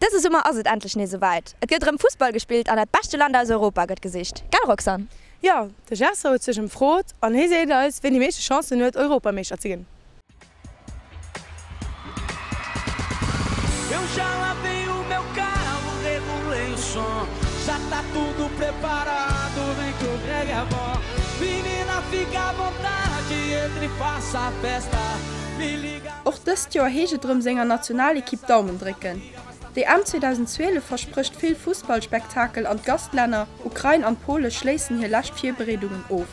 Dëse Summer ass et endlech nees esouwäit. Et gëtt erëm Fussball gespillt an dat beschte Land aus Europa gëtt gesicht. Gell Roxanne? Jo, de Gerson huet sech emfrot an hie seet eis, ween déi meeschte Chancen huet, Europameeschter ze ginn. Och dëst Joer heescht et erëm senger Nationalekipp Daumen drécken. D'EM 2012 versprécht vill Fussballspektakel an d'Gastlänner Ukrain an Pole schléissen hir lescht Virbereedungen of.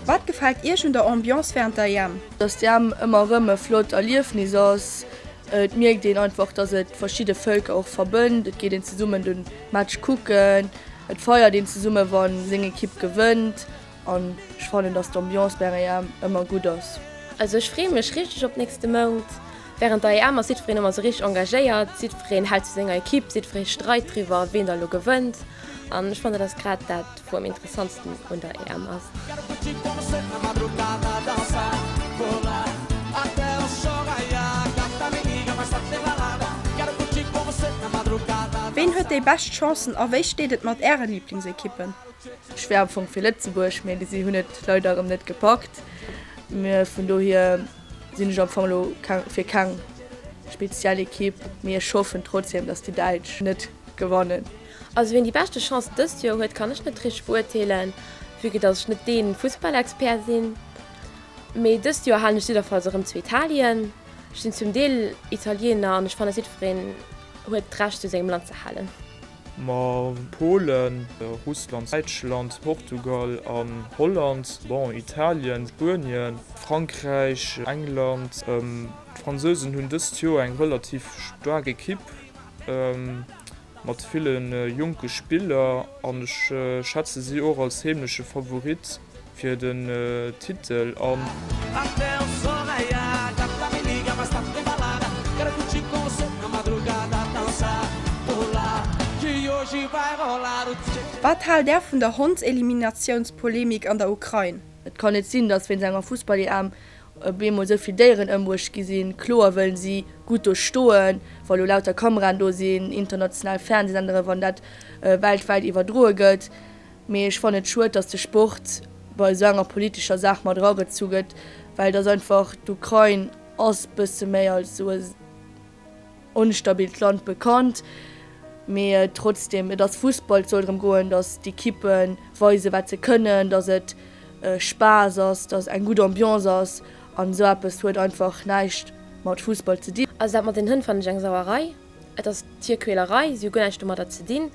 Wat gefält Iech un der Ambiance wärend der EM? Dass d'EM ëmmer erëm e flott Erliefnis ass. Et mierkt een einfach, dass et verschidde Vëlker och verbënnt. Et geet een zesummen de Match kucken, et feiert een zesumme wa seng Ekipp gewënnt an ech fannen, dass d'Ambiance bei enger EM ëmmer gutt ass. Also ech freeë mech richteg op nächste Mount. Wärend der EM ass jiddwereen ëmmer sou richteg engagéiert, jiddwereen hält zu senger Ekipp, jiddweree streit driwwer, ween da lo gewënnt an ech fannen dat ass grad dat wou am interessantsten un der EM ass. Ween huet déi bescht Chancen a wéi steet et mat äre Liblingsekippen? Ech wär am Fong fir Lëtzebuerg, mee si hunn et leider erëm net gepackt. Vun dohier sinn ech am Fong elo fir keng speziell Ekipp, mee ech hoffen trotzdem, dass déi Däitsch net gewannen. Also ween déi beschte Chance dëst Joer huet kann ech net richteg beurteelen, vue que dass ech net dee Fussballexpert sinn. Mee dëst Joer halen ech jiddwerfalls erëm zu Italien. Ech sinn zum Deel Italiener an ech fannen jiddwereen huet d'Recht zu sengem Land ze halen. Ma Polen, Russland, Däitschland, Portugal an Holland, bon Italien, Spuenien, Frankräich, England. D'Fransousen hunn dëst Joer eng relativ staark Ekipp. Mat ville jonke Spiller an ech schätze si och als heemleche Favorit fir den Titel an. Wat haalt Är vun der Hondseliminatiounspolemik an der Ukrain? Et kann net sinn, datt wéinst enger Fussball-EM Op eemol esou vill Déieren ëmbruecht gi sinn. Kloer wëllen si gutt do stoen, wa lo lauter Kameraen do sinn, international Fernsehsenderen, wann dat weltwäit iwwerdroe gëtt. Mee ech fannen et schued, datt de Sport bei esou enger politescher Saach mat eragezu gëtt, well et ass einfach, d'Ukrain ass bësse méi als esou e. Onstabilt Land bekannt, mee trotzdem, et ass Fussball, et soll drëm goen, datt d'Ekippe weisen, wat se kënnen, datt et Spaass ass, datt eng gutt Ambiance ass an esou eppes huet einfach näischt mat Fussball ze dinn. Also dat mat den Hënn fannen ech eng Sauerei. Et ass Tierquälerei, si hu guer näischt domadder ze dinn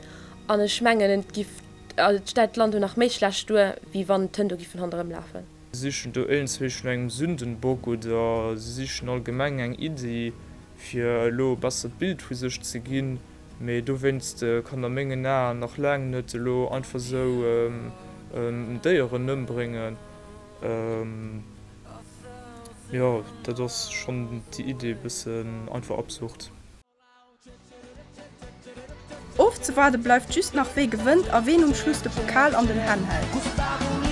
an ech mengen et giff, also et stellt d'Land do nach méi schlecht duer, wéi wann d'Hënn do giffen ronderëm lafen. Si sichen do iergendzwéi no engem Sündenbock oder si sichen allgemeng eng Iddi, fir elo e bessert Bild vu sech ze ginn. Mee dowéinst kann a mengen Aen nach laang net elo einfach esou Déieren ëmbréngen. Jo, dat ass schonn déi Idee e bëssen einfach absurd. Ofzewaarde bleift just nach wee gewënnt a ween um Schluss de Pokal an den Hänn hält.